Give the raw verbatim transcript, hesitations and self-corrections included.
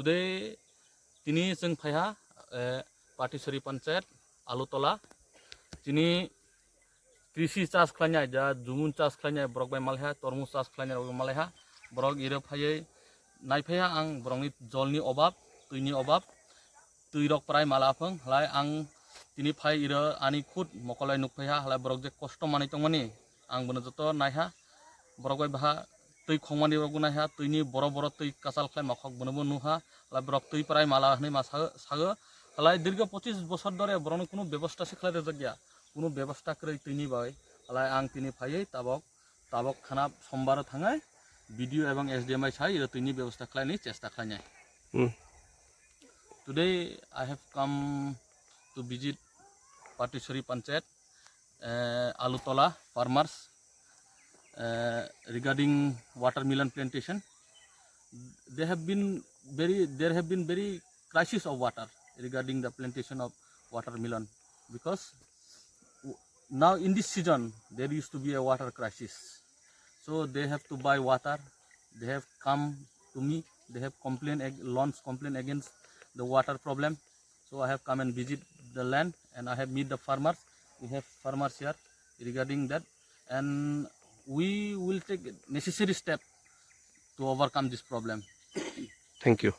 Tei tini chwng phaiha, eh, Patisori Panchayat, Alutola. Tini krisi chas khlainai, ja jumun chas khlainai borok bai malaiha, tormoj chas khlainai rok bai malaiha. Borok iro phaiwi naiphaiha ang borokni jolni obab, twini obab, twi rok prai mala phwng, halai ang tini phai iro ani khud mokolai nukphaiha, halai borok je kosto manwi tongmani, ang bono joto naiha, borok bai baha twi khongmani rokbo naiha, twini boro boro twi kachal khlai makhok bonobo nuha, halai borok twi prai mala hwnwi ma sago, sago. Halai dirgho pochis bosor dore borokno kunu bebosta se khlai rwjakya, kunu bebosta kwrwi twini bai, halai ang tini phaiwi tabok, tabok khana sombaro thangai B D O ebong S D M bai sai iro twini bebosta khlaini chesta khlainai. Hmm. Today I have come to visit Patisori Panchayat, uh, Alutola farmers, uh, regarding watermelon plantation. They have been very, there have been very crisis of water regarding the plantation of watermelon, because w- now in this season there used to be a water crisis. So they have to buy water. They have come to me. They have complained, ag- launched complaint against the water problem. So I have come and visit the land and I have meet the farmers. We have farmers here regarding that, and we will take necessary step to overcome this problem. Thank you.